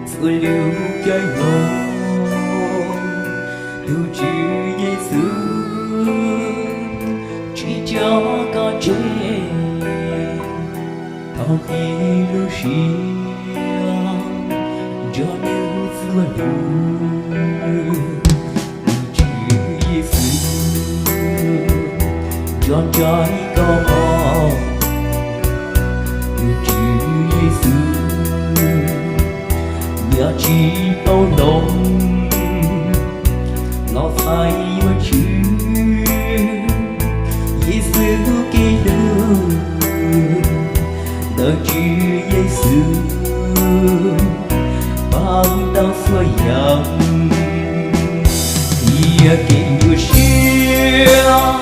txhua lub caij nyoog, tus Tswv Yexus tsis tso koj tseg. Thaum qhib lub siab, nrog nws txhua lub, tus Tswv Yexus nco ntsoov koj mog. Tus Tswv Yexus yog tsis tau hloov los xaiv yuav tswv. Yexus kev hlub, ntawm Tswv Yexus pab tau txhua yam. Qhia kev nyuaj siab,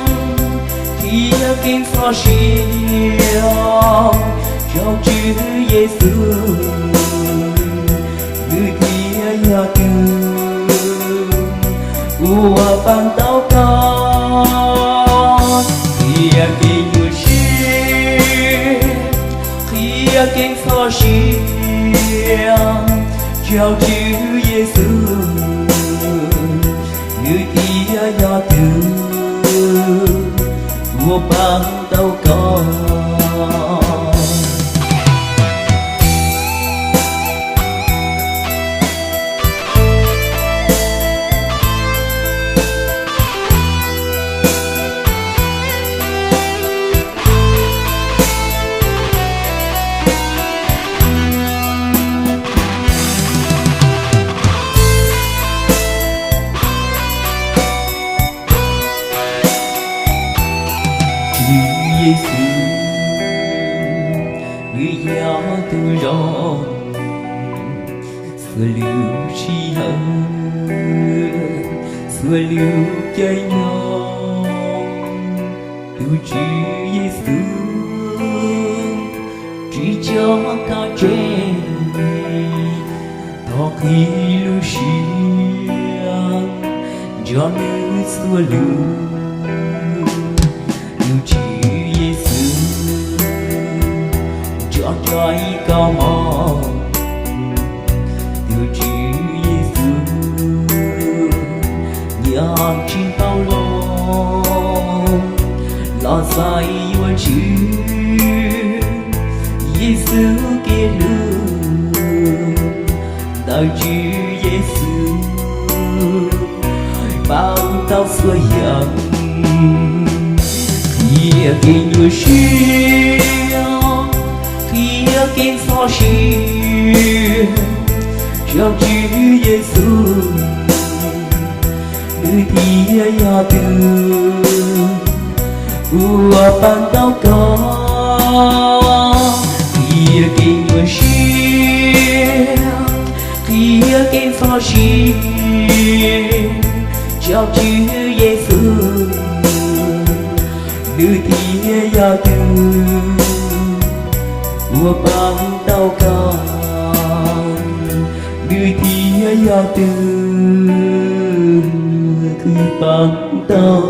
qhia kev txog siab rau Tswv Yexus, nws thiaj yog tus uas pab tau koj. Qhia kev nyuaj siab, qhia kev txog siab rau Tswv Yexus, nws thiaj yog tus uas pab tau koj. Tswv Yexus, nws yog tus zoo txhua lub sij hawm, txhua lub caij nyoog. Tus Tswv Yexus tsis tso koj tseg, thov qhib lub siab nrog nws txhua lub. Tus Tswv Yexus nco ntsoov koj mog. Tus Tswv Yexus yog tsis tau hloov los xaiv yuav tswv. Yexus kev hlub, ntawm Tswv Yexus pab tau txhua yam. Qhia kev nyuaj siab, qhia kev txog siab rau Tswv Yexus, nws thiaj yog tus uas pab tau koj. Qhia kev nyuaj siab, qhia kev txog siab rau Tswv Yexus, nws thiaj yog tus uas pab tau koj. Nws thiaj yog tus uas pab tau